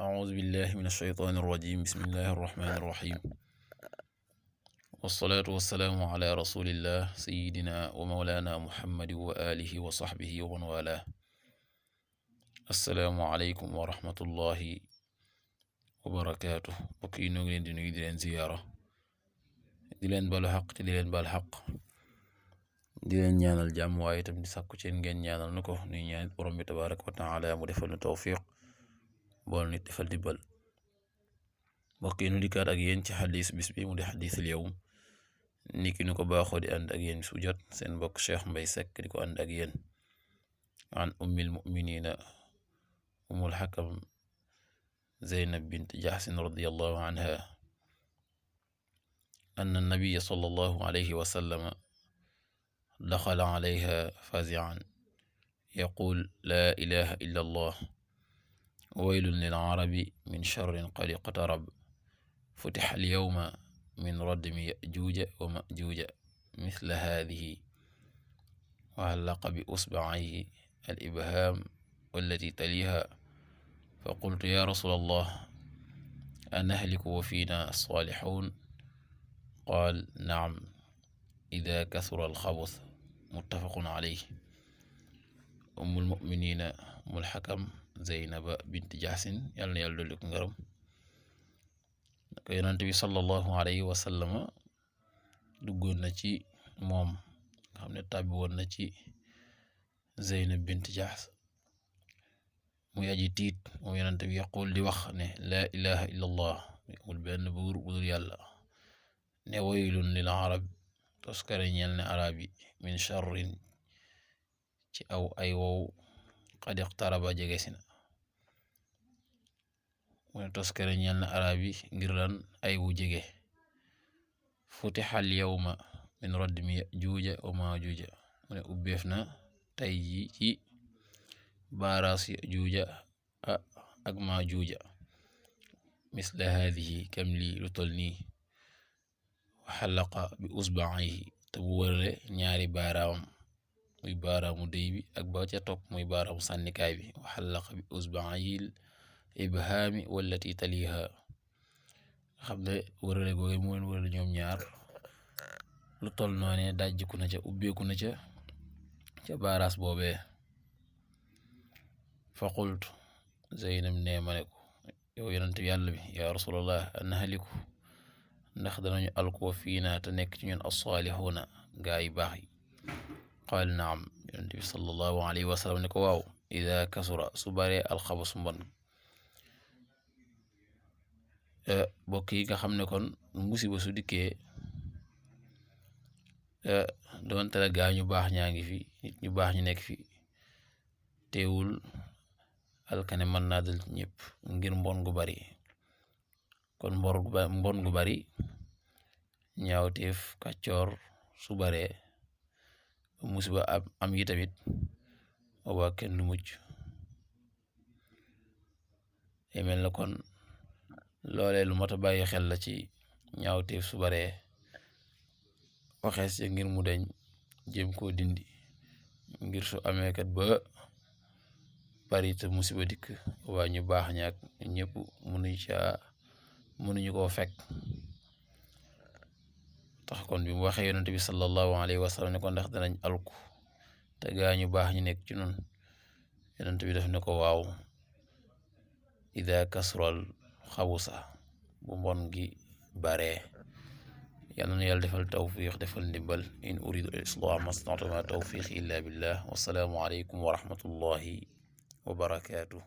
أعوذ بالله من الشيطان الرجيم بسم الله الرحمن الرحيم والصلاة والسلام على رسول الله سيدنا ومولانا محمد وآله وصحبه ومن والاه السلام عليكم ورحمة الله وبركاته mbokk yi ñoo ngi leen di nuyu di leen ziyaara di leen balu xaq te di leen bal xaq di leen ñaanal jàmm waaye itam di sàkku ci ngeen ñaanal nu ko nuy ñaan borom bi tabaaraka wa taala mu defal nu tawfiq bool nit defal dibbal mbokk yi nu dikkaat ak yéen ci xadis bis bi mu di xadisul yawm niki nu ko baaxoo di ànd ak yéen su jot seen mbokk Cheikh Mbaye Seck di ko ànd ak yéen an ummil muminina umul xakam Zeynab bint Jahsin radiyallahu anha anna nabiya sallallahu alayhi wa sallam daxala alayha fazi'an yaqul la ilaha illa allah waylun lil arabi min sharrin qad iqtarab futiha al yawma min radmi ya'juuja wa ma'juuja misla haadihi wa hallaqa bi usba'ayhi al ibhaam wallati taliha fa qultu ya rasulallah anahliku wa fiina as-saalixuun qaal na'am idaa kasura al-xabuth muttafaqun alayhi ummul mu'miniina ummul xakam Zeynaba bint Jahsin yàlla na yàlla dolli ko ngërëm naka yonent bi sallallahu alayhi wa sallama duggoon na ci moom nga xam ne tàbbi woon na ci Zeynab bint Jahs muy aji tiit moom yonent bi yaqul di wax ne laa ilaha illa allah amul benn buur bu dul yàlla ne waylun lil arab toskare ñeel ne arab yi min sharrin ci aw ay wow qad iqtaraba jege si na mu ne toskare ñeel na arab yi ngir lan ay wu jege futixal yawma min radmi yajuuja wa maajuuja mu ne ubbeef na tey ji ci baaraas yajuuja ak maajuuja misla haadihi kam lii lu tol nii wa xalaqa bi usba'ayhi te bu wërale ñaari baaraamam muy baaraamu déy bi ak ba ca topp muy baaraamu sànnikaay bi wa xalaqa bi usba'ayil ibhaami wallati taliha xam ne wërale googu mu leen wërale ñoom ñaar lu tol noone dajjiku na ca ubbeeku na ca baaraas boobee fa qultu Zeynab ne ma ne ko yow yonent yàlla bi yaa rasulallah anahliku ndax danañu alko fiina te nekk ci ñun as-saalixuuna gaa yi baax yi qaal naam yonent bi sallallahu alayhi wa sallam ne ko waaw ida kasura su baree alxabas mbon bokk yi nga xam ne kon musiba su dikkee doonte la gaa ñu baax ñaa ngi fi nit ñu baax ñu nekk fi teewul alkane mën naa dal ñëpp ngir mbon gu bari kon mbon gu bari ñaawteef kàccoor su baree musiba am yi tamit boobaa kenn du mucc mel na kon loolee lu mat a bàyyi xel la ci ñaawteef su baree waxees ya ngir mu deñ jéem koo dindi ngir su amee kat ba bari te musiba dikk waa ñu baax ñaak ñëpp mënuñu koo fekk tax kon bi mu waxee yonent bi sallallahu alayhi wa sallam ne ko ndax danañ alku te gaa ñu baax ñu nekk ci nun yonent bi def ne ko waaw ida kasral xabusa bu mbon gi baree yàlla na yàlla defal tawfiq defal ndimbal in uridu al islah mastata'tu ma tawfiqi illa billah wassalaamu alaykum wa rahmatullahi wa barakaatuh